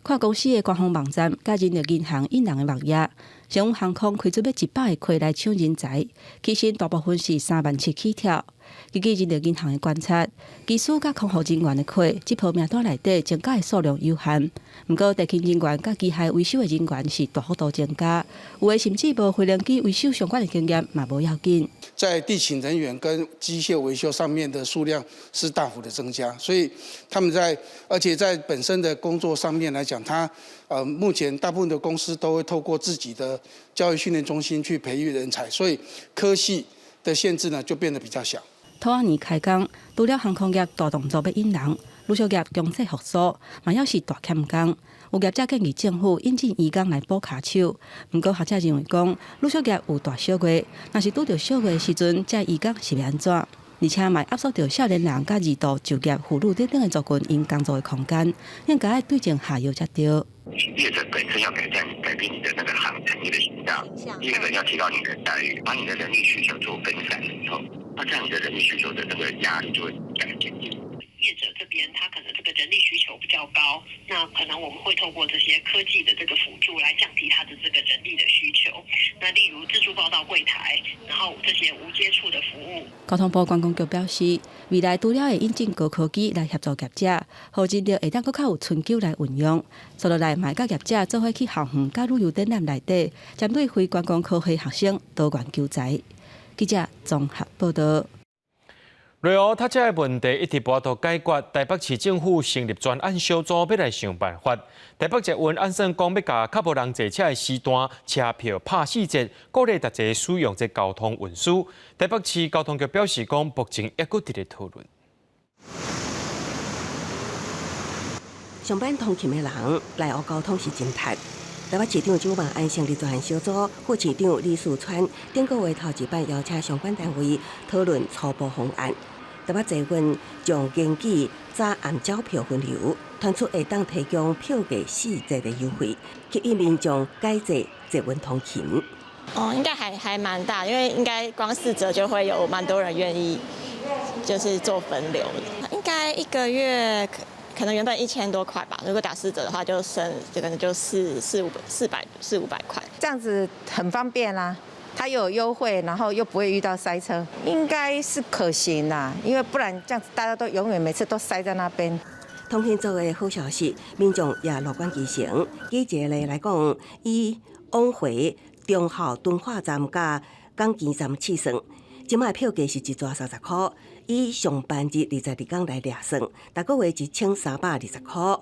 看公司的官方網站，佮人力銀行引人的網頁，星宇航空開出欲100個缺來搶人才，起薪大部分是3萬7起跳。根據人力銀行的觀察，機師佮空服人員的缺，這批名單內底增加的數量有限。毋過地勤人員佮機械維修的人員是大幅度增加，有的甚至無飛行機維修相關的經驗嘛無要緊。在地勤人員跟機械維修上面的數量是大幅的增加，所以他們在而且在本身的工作上面來講，他目前大部分的公司都會透過自己的教育訓練中心去培育人才，所以科系的限制呢就變得比較小。兔仔年開工，除了航空業大動作欲引人，旅宿業經濟復甦，嘛猶是大欠工。有業者建議政府引進移工來補跤手，毋過學者認為講，旅宿業有大小月，若是拄著小月的時陣，這移工是欲按怎？而且嘛壓縮著少年人佮二度就業婦女等等的族群𪜶工作的空間，應該愛對症下藥才對。業者本身要改善、改變你的那個行產業的形象，第二個要提高你的待遇，把你的人力需求做分散了以後，那這樣你的人力需求的那個壓力就會減低。業者這邊他可能這個人力需求比較高，那可能我們會透過這些科技的這個輔助來降低他的這個人力的需求。那例如自助報到櫃檯，然後這些無接觸的服務。交通部觀光局表示，未來除了會引進高科技來協助業者，予人力會當閣較有春秋來運用。接落來嘛會佮業者做伙去校園佮旅遊展覽內底，針對非觀光科系學生多元求才。記者綜合報道。內湖塞車的問題一直無法度解決，台北市政府成立專案小組，欲來想辦法。台北捷運按算講欲共較無人坐車的時段，車票拍四折，鼓勵大家使用這交通運輸。台北市交通局表示講，目前猶閣佇咧討論。上班通勤的人，內湖交通是真塞。台北市長蔣萬安成立專案小組，副市長李四川頂個月頭一擺邀請相關單位討論初步方案。台北捷運將根據早暗繳票分流，推出會當提供票價四折的優惠，吸引民眾改坐捷運通勤。哦，應該還蠻大，因為應該光四折就會有蠻多人願意，就是做分流。應該一個月可能原本1000多塊吧，如果打四折的話，就剩就可能就四四五四百四五百塊。這樣子很方便啦，它又有優惠，然後又不會遇到塞車，應該是可行啦。因為不然這樣子大家都永遠每次都塞在那邊。通勤族的好消息，民眾也樂觀其成。以一個例來講，以往回忠孝敦化站佮港墘站試算，這擺票價是一逝30箍。以上班日22工來量算，逐個月1320箍。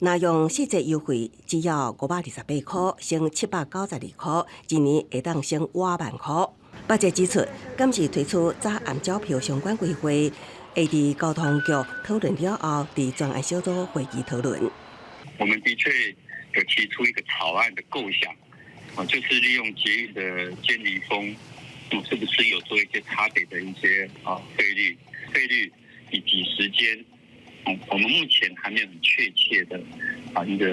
若用四折優惠，只要528箍，省792箍，一年會當省5萬箍。北捷指出，今次推出早暗繳票相關規劃，會佇交通局討論了後，佇專案小組會議討論。我們的確有提出一個草案的構想，啊，就是利用捷運的尖離峰，是不是有做一些差別的一些啊費率、費率以及時間？我們目前還沒有很確切的啊一個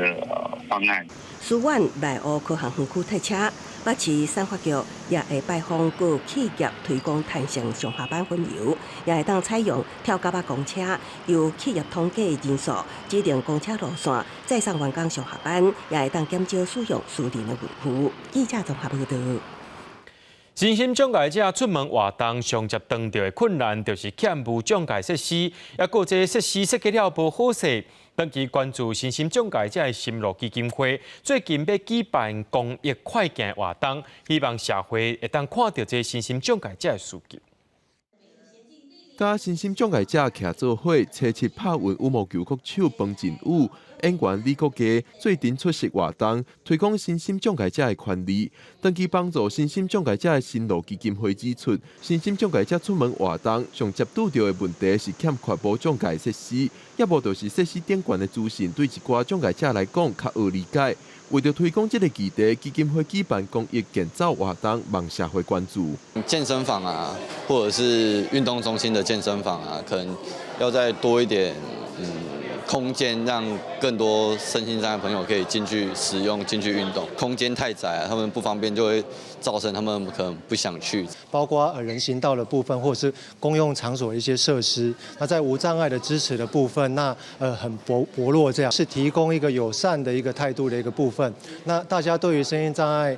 方案。思源內湖科學園區塞車，北市產發局也會拜訪各企業推廣彈性上下班分流，也會當採用跳蛤仔公車，由企業統計人數指定公車路線，載送員工上下班，也會當減少使用私人的運具。記者綜合報導。身心障礙者出門活動上捷當著的困難，就是欠無障礙設施，抑閣這設施設計了無好勢。長期關注身心障礙者的心路基金會，最近欲舉辦公益快行活動，希望社會會當看著這身心障礙者的需求。佮身心障礙者徛做伙，初七拍運羽毛球國手彭振宇、演員李國嘉做陣出席活動，推廣身心障礙者的權利。長期幫助身心障礙者的心路基金會指出，身心障礙者出門活動上捷拄著的問題是欠缺無障礙設施，抑無就是設施頂懸的資訊對一寡障礙者來講較學理解。為著推廣這个議題，基金會舉辦公益健走活動，望社會關注。健身房啊，或者是運動中心的健身房啊，可能要再多一點空間，讓更多身心障礙朋友可以進去使用、進去運動。空間太窄啊，他們不方便，就會造成他們可能不想去。包括人行道的部分，或者是公用場所的一些設施，那在無障礙的支持的部分，那很薄弱，這樣是提供一個友善的一個態度的一個部分。那大家對於身心障礙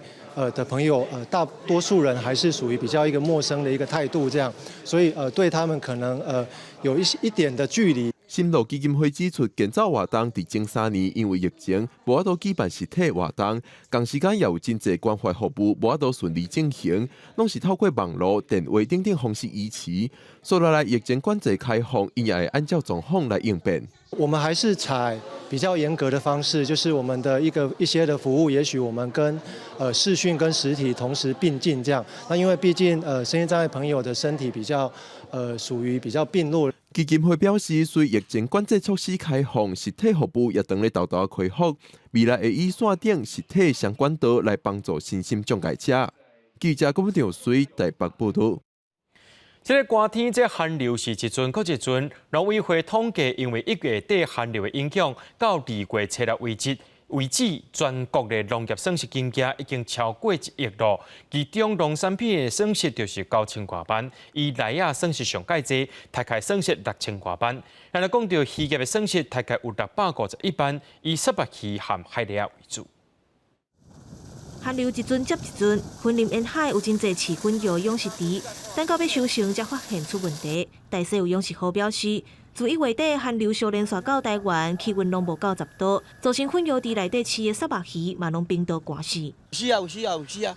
的朋友，大多數人還是屬於比較一個陌生的一個態度，這樣，所以對他們可能有一些一點的距離。心路基金會指出，健走活動佇前3年因為疫情無法度舉辦實體活動，仝時間也有真濟關懷服務無法度順利進行，攏是透過網路、電話等等方式維持。煞落來疫情管制開放，𪜶也會按照狀況來應變。我們還是採比較嚴格的方式，就是我們的一個一些的服務，也許我們跟視訊跟實體同時並進這樣。那因為畢竟身心障礙朋友的身體比較屬於比較病弱。基金會表示，隨疫情管制措施開放，實體服務也當咧沓沓恢復，未來會以線頂實體相管道來幫助身心障礙者。記者郭文水台北報導。這个寒天，這寒流是一陣閣一陣。農委會統計，因為1月底寒流的影響，到2月初六為止，全國的農業損失金額已經超過1億囉。其中農產品的損失就是9千外萬，以梨仔損失上蓋濟，大概損失6千外萬。若來講著漁業的損失，大概有651萬，以虱目魚和海蛎仔為主。寒流一陣接一陣，雲林沿海有真濟飼粉魚養殖池，等到欲收成才發現出問題。大細有養殖戶表示，自1月底寒流相連續到台灣，氣溫攏無到10度，造成粉魚池內底飼的虱目魚嘛攏冰凍寒死。死啊有死啊有死啊！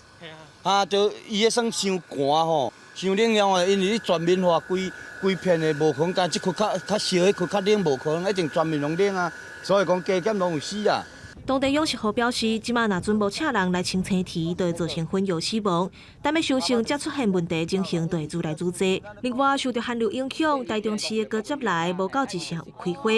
啊，就伊彼算傷寒吼，傷冷了後，因為你全面化規規片的無可能，這區較較燒，彼區較冷，無可能一定全面攏冷啊，所以講加減攏有死啊。當地養殖戶表示，這馬若準無請人來清青池，就會造成粉魚死亡。等欲收成才出現問題，情形就會愈來愈濟。另外，受著寒流影響，台中市的高捷梨無夠一成有開花，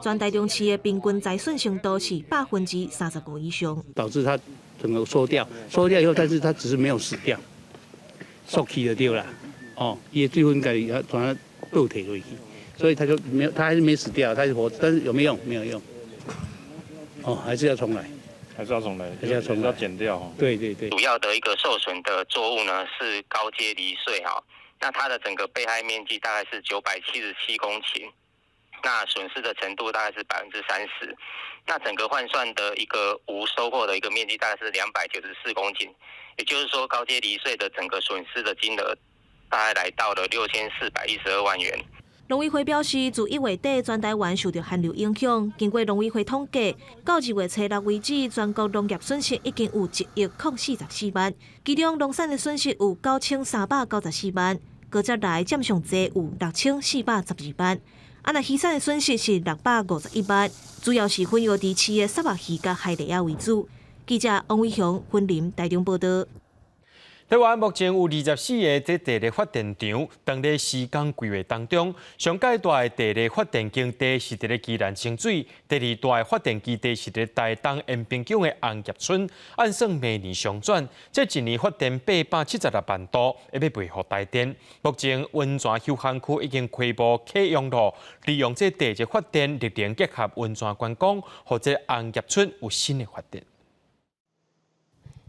全台中市的平均災損程度是35%以上，導致它整個縮掉，縮掉以後，但是它只是沒有死掉，縮起就對啦。哦，伊的水分家己從它倒退落去，所以它就沒有，它還是沒死掉，它是活，但是有沒有用？沒有用。哦，還是要重來，還是要重來，還是要重來，要剪掉。對對對。主要的一個受損的作物呢是高階梨穗哈，那它的整個被害面積大概是977公頃，那損失的程度大概是30%，那整個換算的一個無收穫的一個面積大概是294公頃，也就是說高階梨穗的整個損失的金額大概來到了6412萬元。農委會表示，自1月底全台灣受著寒流影響，經過農委會統計，到2月初六為止，全國農業損失已經有1億零44萬，其中農產的損失有9394萬，高捷梨佔上濟有6412萬，啊，若漁產的損失是651萬，主要是粉魚池飼的虱目魚佮海蛎仔為主。記者王偉雄、雲林台中報導。台灣目前有24个這地熱發電場，當咧施工規劃當中，上蓋大的地熱發電基地是佇咧宜蘭清水，第二大的發電基地是佇台東延平鄉的紅葉村，按算明年上轉，這一年發電876萬度，會欲賣予台電。目前溫泉休閒區已經開幕啟用囉，利用這地熱發電，綠能結合溫泉觀光，予這紅葉村有新的發展。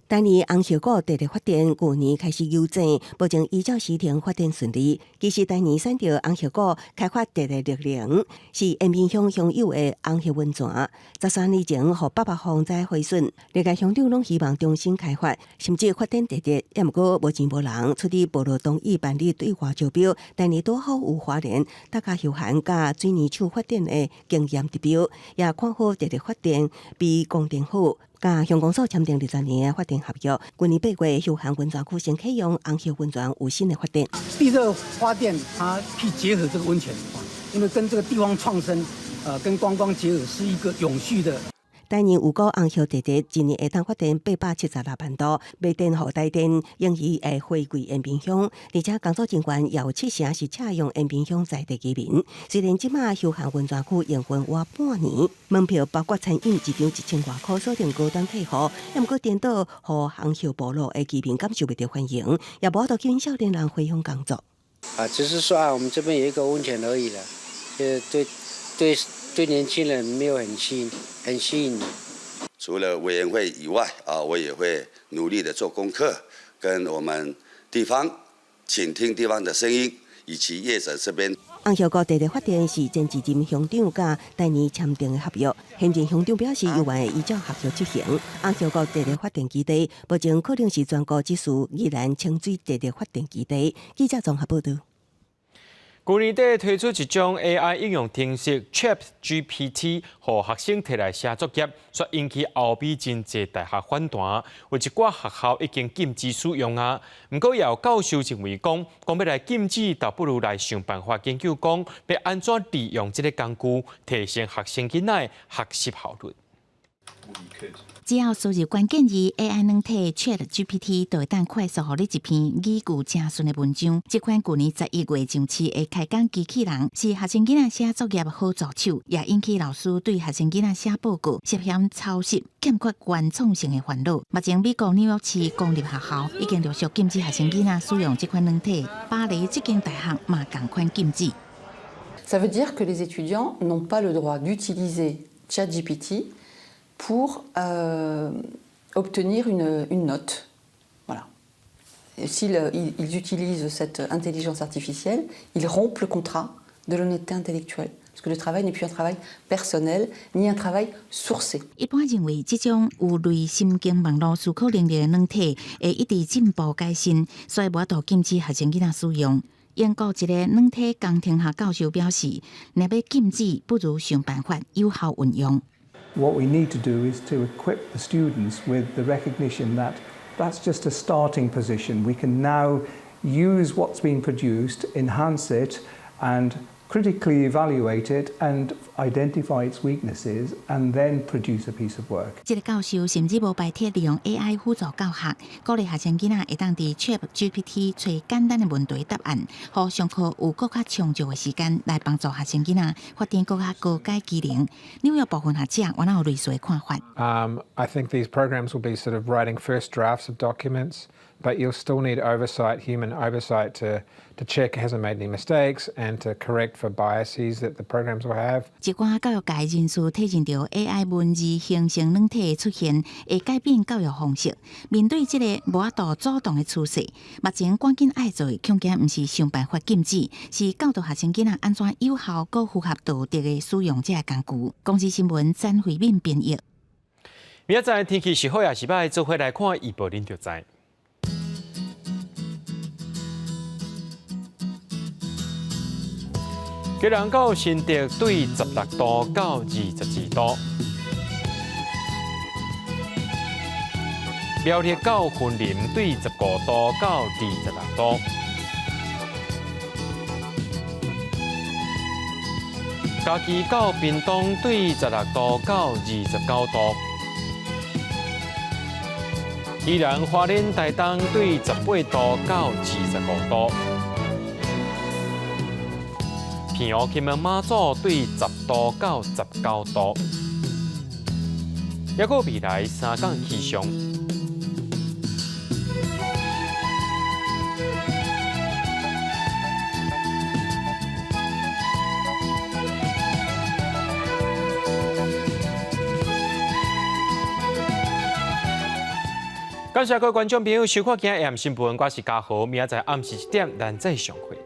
台泥紅葉谷地熱發電舊年開始運轉，目前依照時程發電順利。其實台泥選擇紅葉谷開發地熱綠能，是延平鄉鄉有的紅葉溫泉。13年前，予八八風災毀損，歷屆鄉長攏希望重新開發，甚至發展地熱，也毋過無錢無人，出佇無路同意辦理對外招標。台泥拄好有花蓮、大家休閒佮水泥廠發展的經驗得標，也看好地熱發電比光電好。佮鄉公所簽訂20年的發電合約。去年8月，休閒溫泉區先啟用紅葉溫泉有新的發展。地熱發電，它去結合這個溫泉，因為跟這個地方創生，跟觀光結合，是一個永續的。台南五股紅葉地熱，一年會當發電876萬度，賣電予台電，盈餘會回饋延平鄉。而且工作人員也有70%是採用延平鄉在地居民。雖然這馬休閒溫泉區營運倚半年，門票包括餐飲一張1000外箍，鎖定高端客戶，毋過顛倒予紅葉部落的居民感受袂著歡迎，也無法度吸引少年人回鄉工作。啊，只是說啊，我們這邊有一個溫泉而已啦，對對對年輕人沒有很吸引，很吸引。除了委員會以外，啊，我也會努力的做功課，跟我們地方傾聽地方的聲音，以及業者這邊。紅葉谷地熱發電是前一任鄉長佮台南簽訂的合約，現任鄉長表示猶原會依照合約執行。紅葉谷地熱發電基地目前可能是全國只數宜蘭清水地熱發電基地。記者綜合報導。去年底推出一種 AI 應用程式 ChatGPT，予學生提來寫作業，煞引起歐美真濟大學反彈。有一寡學校已經禁止使用啊。毋過也有教授認為講，講欲來禁止，倒不如來想辦法研究講，欲按怎利用這个工具，提升學生囡仔學習效率。只要輸入關鍵字 AI 軟體 ChatGPT，就會當快速予你一篇語句誠順的文章。這款去年11月上市的開講機器人，是學生囡仔寫作業好助手，也引起老師對學生囡仔寫報告涉嫌抄襲、欠缺原創性的煩惱。目前美國紐約市公立學校已經陸續禁止學生囡仔使用這款軟體，巴黎這間大學嘛仝款禁止。 Ça veut dire que les étudiants n'ont pas le droit d'utiliser ChatGPT pour obtenir une note. Voilà. S'ils ils utilisent cette intelligence artificielle, ils rompent le contrat de l'honnêteté intellectuelle. Parce que le travail n'est plus un travail personnel, ni un travail sourcé. 一般認為，這種有類神經網絡思考能力的軟體會一直進步改進，所以無法度禁止學生囡仔使用。英國一個軟體工程學教授表示，若欲禁止，不如想辦法有效運用。 What we need to do is to equip the students with the recognition that that's just a starting position. We can now use what's been produced, enhance it, and critically evaluate it and identify its weaknesses and then produce a piece of work. 這个教授甚至無排斥利用 AI 輔助教學，鼓勵學生囡仔會當佇 ChatGPT 揣簡單的問題答案，予上課有閣較充足的時間來幫助學生囡仔發展閣較高階技能。紐約部分學者原來有類似的看法。 I think these programs will be sort of writing first drafts of documents, but you'll still need oversight, human oversight, to check it hasn't made any mistakes and to correct for biases that the programs will have. 一寡教育界人士體認著 AI 文字形成軟體的出現，會改變教育方式。面對這個無法度阻擋的趨勢，目前趕緊愛做的，恐驚毋是想辦法禁止，是教導學生囡仔按怎有效、閣符合道德的使用這个工具。公視新聞詹慧敏編譯。明仔載天氣是好抑是䆀，做伙來看預報，恁就知。基隆到新竹對16度到22度，苗栗到雲林對15度到26度，嘉義到屏東對16度到29度，宜蘭花蓮台東對18度到25度。澎湖金門馬祖對10度到19度，抑閣未來三工氣象。感謝各位觀眾朋友收看今日 AM 新聞，我是嘉豪，明仔載暗時7點，咱再相會。